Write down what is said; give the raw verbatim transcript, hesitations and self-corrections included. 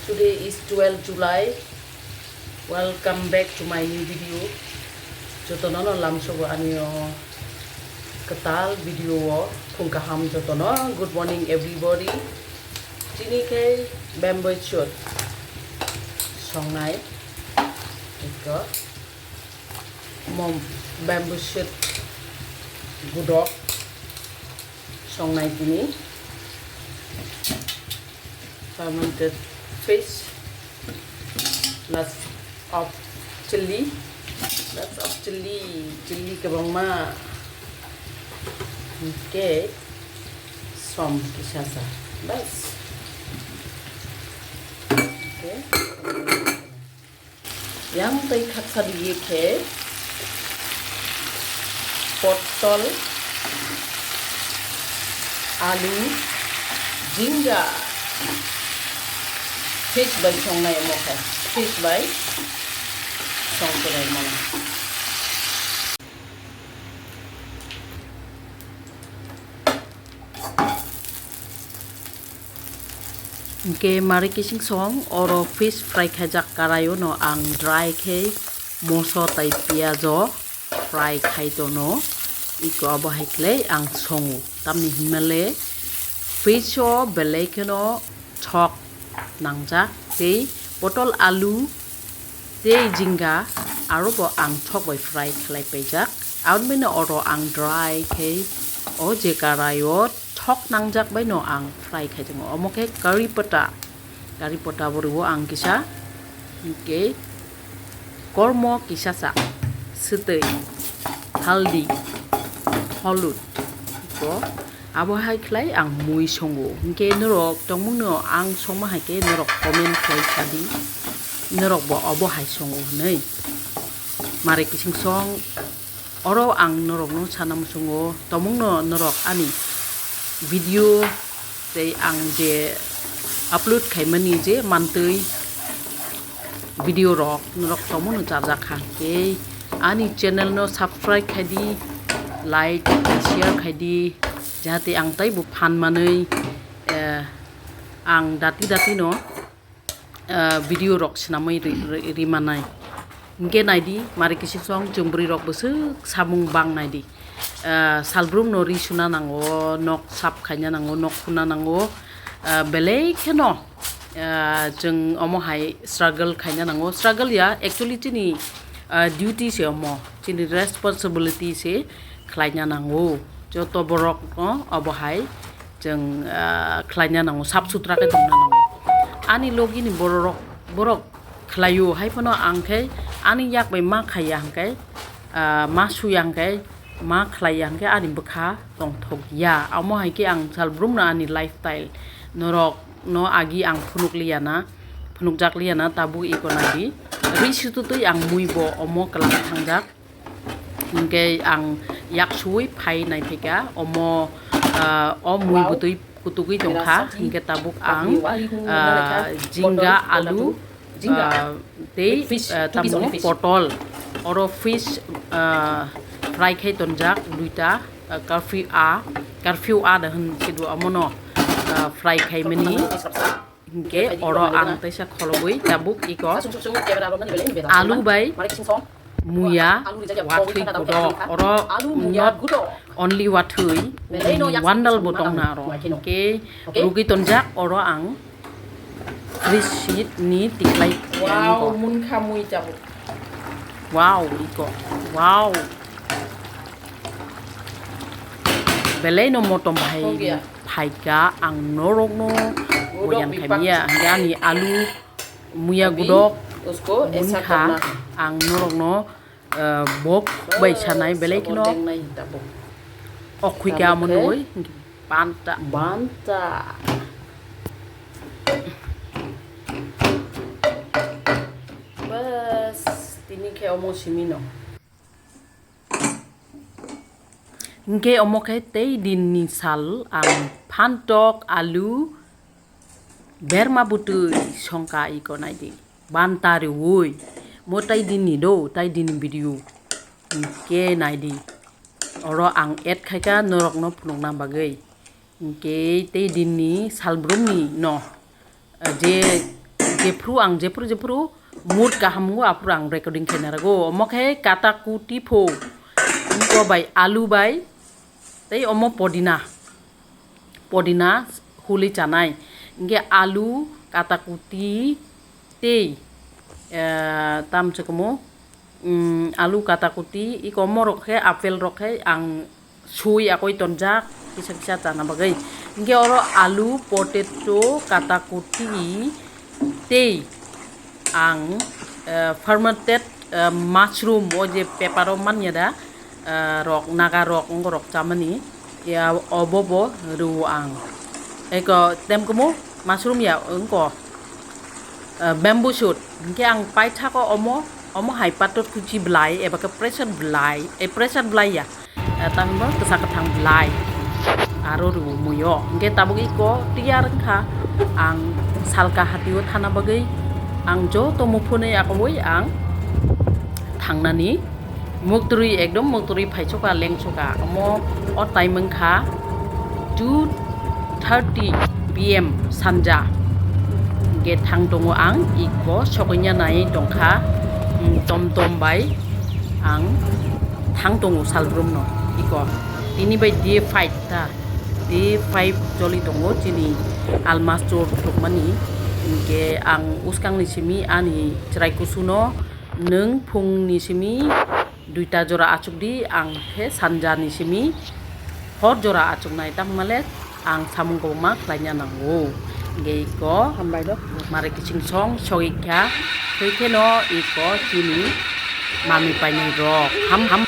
Today is twelve July. Welcome back to my new video. Jotono no lamsogo ani o kwtal video o phung kaham jotono. Good morning everybody. Tini khe bamboo shoot songnai. Eko mom bamboo shoot gudok songnai tini. Fermented fish, lots of chili, lots of chili, chili kwbangma. Okay, som kisa sa, bas. Okay. Yang tei khaksa dige khe potol, alu, jinga, fish bai songnai omo khe, fish bai song khe bai mano. Hingke mari kising song oro fish fry khaijak karai o no ang dry khe moso tai piyaj o fry khai tono iko abo hai khlai ang songo tamni hinmale fish o belai kheno thok nangjak tei potol alu tei jinga aro bo ang thok bai fry khlai paijak. Aboni oro ang dry khe o je karai o thok nangjak bai no ang fry khai tongo. Omo khe curry pata, curry pata bo rwo ang kisa, hingke kormo kisa sa, swtwi, haldi, holud, ko abo hai khlai ang mui songo. Hingke norok tongmung no ang songma hai khe norok comment khlai sadi, norok bo obo hai songo hwnwi. Mare kising song oro ang norokno sana muchungo, tomungno norok ani video tei ang je upload khaimani je mantwi video rok norok tomungno chajak kha, hingke ani channel no subscribe khaidi, like, share khaidi, jahate ang taibo phan manwi, eh, ang dati dati no ah, video rok swnamwi ri-, ri-, rimanai. Hingke naidi, mari kisik song chwng bwrwi rok bwswk samung bang naidi. Ah, salbrum no ri suna nango, nok sap khaina nango, nok khuna nango. Ah, belai kheno, ah, chwng omo hai struggle khaina nango. Struggle ya, actually chini, ah, duty se omo, chini responsibility se khlaina nango. Joto borok no obo hai chwng, ah, khlaina nango, sap sutra khe tongna nango. Ani logi ni borok, borok khlaio, hai phano ang khe ani yak bai ma khaiya hwnkhe, ah, ma suya hwnkhe, ma khlaiya hwnkhe ani bwkha tongthok ya. Amo hai khe ang salbrum no ani lifestyle norok no agi ang phunuk liya na, phunukjak liya na, tabuk iko nadi. Ri sututwi ang mui bo omo kwlak thangjak. Hingke ang yak suwi phai naithai kha, omo, ah, o mui bwtwi kutugwi tong kha, hingke tabuk ang, ah, jinga, alu, ah, tei, ah, tamo potol, oro fish, ah, fry khai tonjak duita, ah, curfew a, curfew a da hwn sidu omono, ah, fry khaimani. Hingke oro ang teisa kholobwi tabuk iko alu bai muya wathwi kudo. Oro not only wathwi, wandal bo tongna oro. Hingke rugwi tonjak oro ang receipt ni tiklai. Wow, munkha mui tabuk. Wow, iko. Wow. Belai no motom hai. Phaikha ang norokno boyan khaimya, hingke ani alu muya gudok munkha, ang norokno, eh, bok bai sanai belai kheno okhwika amo nugwi banta. Banta. Bas, tini khe omo simino. Hingke omo khe tei din ni sal ang phantok, alu, berma bwtwi songka iko naidi. Banta riui. Mo tai din ni do, tai din ni video. Hingke naidi. Oro ang add khaika norokno phunukna bagwi. Hingke tei din ni salbrum ni no. Je, jephru ang jephru jephru mood kaham wngo aphuru ang recording khe narago. Omo khe kata kuti pho, iko bai alu bai tei omo podina, podina huli chanai, hinkhe alu, kata kuti tei, eh, tamchwkmo, mm, alu, kata kuti, iko omo rok khe, apple rok khe ang sui akoi tonjak kisa kisa chana bagwi. Hinkhe oro alu, potato, kata kuti tei ang, eh, fermented, eh, mushroom, o je paper o manya da, eh, rok, naga rok, ongo rok chamani, ya, obo bo rwo ang. Eko temkumu mushroom ya, ongo, eh, bamboo shoot. Hinkhe ang paithako omo, omo hai pator kuchi belai, eba khe pressure belai, eh, pressure belai ya. Eh, tamo kisa kwthang belai aro rwmwi o. Hinkhe tabuk iko tiyar wngkha ang salka hatio thana bagwi ang joto muphunwi akobwi ang thangnani muktwrwi ekdom muktwrwi phaisoka lengsoka omo o time wngkha two thirty P M sanja. Hinkhe thang tongo ang iko sokoi ya nai tongkha, mm, tom tom bai ang thang tongo salbrumno iko. Tini bai day five ta, day five choli tongo chini almas chor thukmani. Hinkhe ang uskangni simi ani chwrai kusuno nwng phungni simi duita jora achukdi, ang khe sanjani simi hor jora achuknai, tamo hwnmale ang samung kwbangma khlaina nango. Hinkhe iko hambai rok mare kiching song sogwi kha, thwi kheno iko chini mami painai rok ham ham.